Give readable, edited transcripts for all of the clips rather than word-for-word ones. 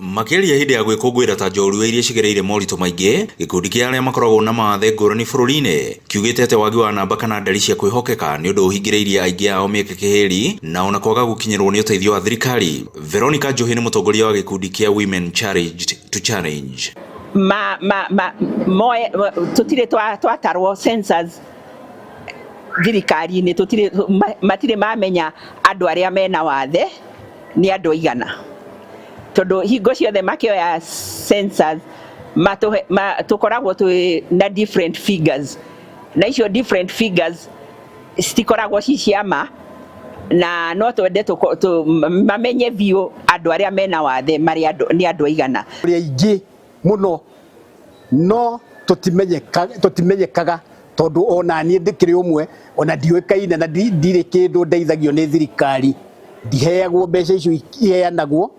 Makĩaria hĩndĩ ya gwĩkũngũĩra ta njorua iria cigereire moritũ maingĩ, gĩkundi kĩa arĩa makoragwo na mawathe ngũrani bũrũri-inĩ kiugĩte atĩ wagi wa namba kana ndari cia kwĩhokeka nĩ ũndũ ũhingĩrĩirie aingĩ ao mĩeke kĩhĩri na ona kwaga gũkinyĩrwo nĩ ũteithio wa thirikari. Veronica Njohi nĩ mũtongoria wa gĩkundi kĩa Women Challenged to Challenge. Ma ma ma moe tũtirĩ twatarwo census thirikari-inĩ, tũtirĩ, matirĩ mamenya andũ arĩa mena wathe nĩ andũ aigana, tondũ hingo ciothe makĩoya census matũhe tũkoragwo twĩ na different figures, na icio different figures citikoragwo ci cia ma, na no twende mamenye biũ andũ arĩa mena wathe marĩ andũ nĩ andũ aigana. Tũrĩ aingĩ mũno no tũtimenyekaga, tondũ ona niĩ ndĩkĩrĩ ũmwe, ona ndiũĩkaine na ndirĩ kĩndũ ndeithagio nĩ thirikari, ndiheagwo mbeca icio iheanagwo,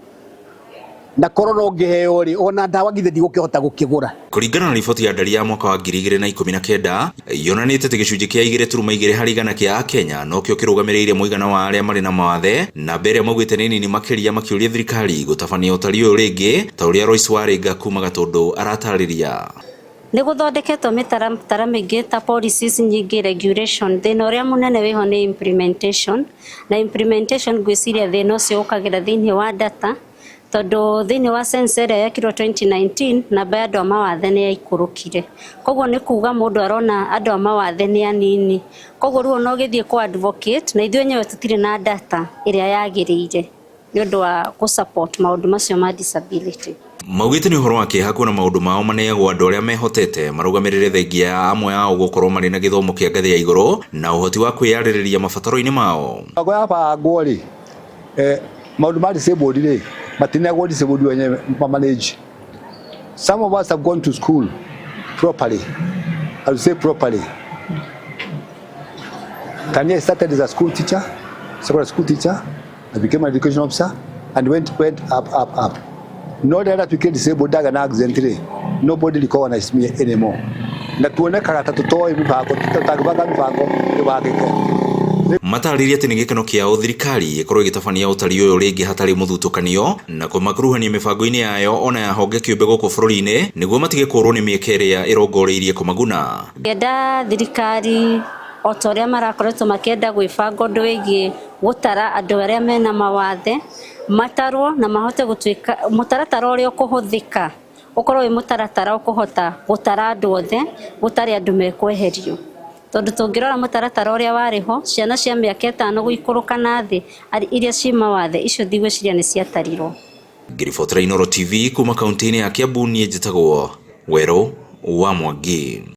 na korwo no ngĩheo rĩ, ona ndawa githĩ ndigũkĩhota gũkĩgũra. Kũringana na riboti ya ndari ya mwaka wa 2019 yonanĩtie atĩ gĩcunjĩ kĩa 2.2 harĩ igana kĩa Akenya nokĩo kĩrũgamĩrĩire mũigana wa arĩa marĩ na mawathe, namba ĩrĩa maugĩte nĩ nini makĩria, makĩũria thirikari gũtabania ũtari ũyũ rĩngĩ ta ũrĩa Royce Warĩnga kuma Gatũndũ aratarĩria. Nĩ gũthondeketwo mĩtaratara mĩingĩ ta policies nyingĩ, regulation. Thĩna ũrĩa mũnene wĩho nĩ implementation, na implementation ngwĩciria thĩna ũcio ũkagĩra thĩinĩ wa data, tondũ thĩinĩ wa census ĩrĩa yekirwo 2019 namba ya andũ a mawathe nĩ yaikũrũkire. Koguo nĩ kuga mũndũ arona andũ a mawathe nĩ anini, koguo rĩu ona ũgĩthiĩ kũ advocate na ithuĩ enyewe tũtirĩ na data ĩrĩa yagĩrĩire nĩ ũndũ wa gũ support maũndũ macio ma disability. Maugĩte nĩ ũhoro wa kĩeha kuona maũndũ mao maneagwo andũ arĩa mehotete marũgamĩrĩre, thengia ya amwe ao gũkorwo marĩ na gĩthomo kĩa ngathĩ ya igũrũ na ũhoti wa kwĩyarĩrĩria mabataro-inĩ mao. Mĩbango yabangwo rĩ, maũndũ ma disabled rĩ, matineagwo disabled wenyewe ma manage. Some of us have gone to school properly. I will say properly. Tania started as a school teacher, secondary school teacher. I became an education officer and went up, up, up. No rĩrĩa ndatuĩkire disabled, ndaga na accident rĩ, nobody recognized me anymore. Na tuonekaga ta tũtoĩ mĩbango, tũtangĩbanga mĩbango ĩbangĩke. Matarĩrie atĩ nĩ gĩkeno kĩao thirikari ĩkorwo ĩgĩtabania ũtari ũyũ rĩngĩ hatarĩ mũthutũkanio na kũmakuruhania mĩbango-inĩ yayo ona ya honge kĩũmbe gũkũ bũrũri-inĩ nĩguo matige kũũrwo nĩ mĩeke ĩrĩa ĩrongoreirie kũmaguna. Ngĩenda thirikari o ta ũrĩa marakoretwo makĩenda gwĩbanga ũndũ wĩgiĩ gũtara andũ arĩa mena mawathe, matarwo na mahote gũtuĩka mũtaratara ũrĩa ũkũhũthĩka ũkorwo wĩ mũtaratara ũkũhota gũtara andũ othe gũtarĩ andũ mekweherio, tondũ tũngĩrora mũtaratara ũrĩa warĩ ho, ciana cia mĩaka 5 gũikũrũka na thĩ iria ci mawathe icio ndigwĩciria nĩ ciatarirwo. Ngĩribotera Inooro TV kuma kaunti-inĩ ya Kiambu, niĩ njĩtagwo Werũ wa Mwangi.